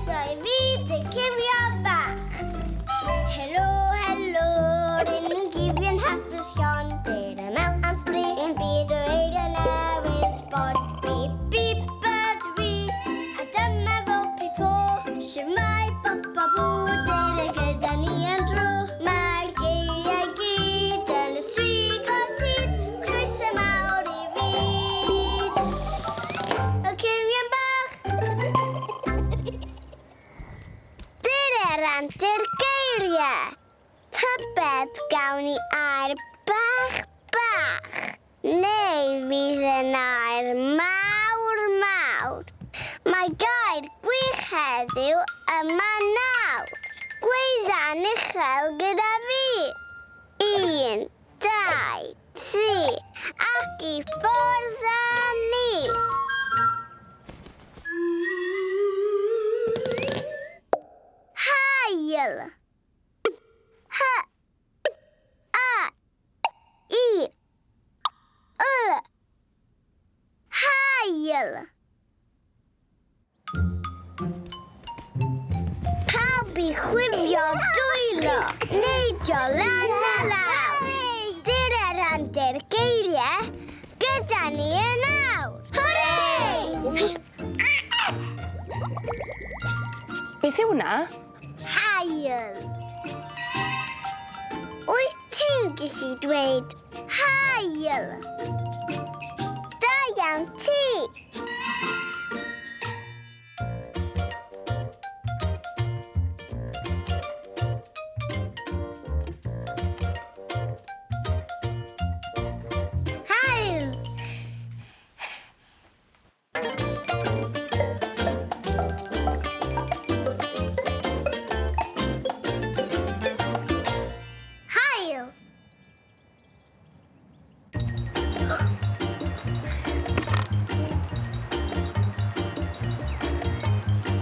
Croeso i fyd y cywion bach. Helo, helo, rŷn ni'n gywion hapus llon. Dere mewn am sbri i'n byd o eiriau newydd sbon. Bip, bip ydw i, a dyma fo Pipo. Shwmae bop a bw, dere gyda ni am dro. Mae'r geiriau gyd yn y strig o hyd. Croeso mawr i fyd y cywion bach. Dere rannu'r geiriau. Tybed gawn ni air bach bach, neu fydd yn air mawr mawr. Mae gair gwych heddiw yma nawr. Gweidda'n uchel gyda fi. Un, dau, tri, ac i ffwrdd â ni! Haul! H A I L. Haul! Pawb i chwifio dwylo, neidio lan a lawr. Dyr ar antur geiriau, gyda ni yn awr. Hwrê! Beth yw hwnna? Haul. Wyt ti'n gallu dweud haul? Da iawn ti! Haul! Haul!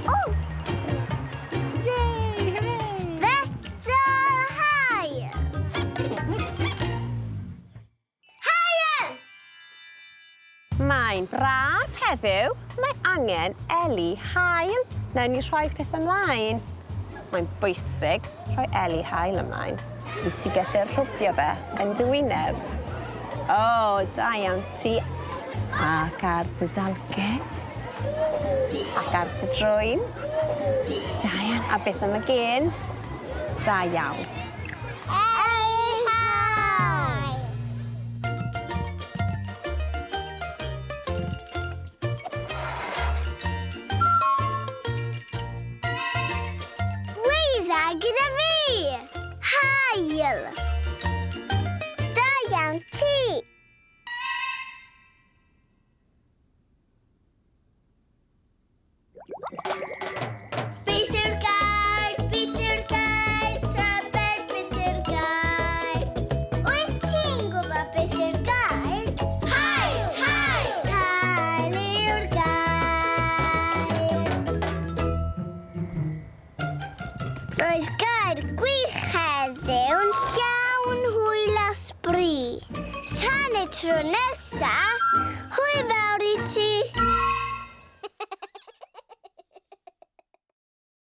O! Sbectol haul! Haul! Mae'n braf heddiw. Mae angen eli haul. Nawn ni rhoi peth ymlaen. Mae'n bwysig rhoi eli haul ymlaen. Wyt ti gallu rhwbio fe yn dy wyneb? O, da iawn ti. Ac ar dy dalcen. Ac ar dy drwyn. Da iawn. A beth am y gên? Da iawn. Gweidda gyda fi! Haul! Da iawn ti! Beth yw'r gair? Beth yw'r gair? Tybed beth yw'r gair? Wyt ti'n gwybod beth yw'r gair? Haul! Haul! Haul yw'r gair. Roedd gair gwych heddiw'n llawn hwyl a sbri. Tan y tro nesa, hwyl fawr i ti!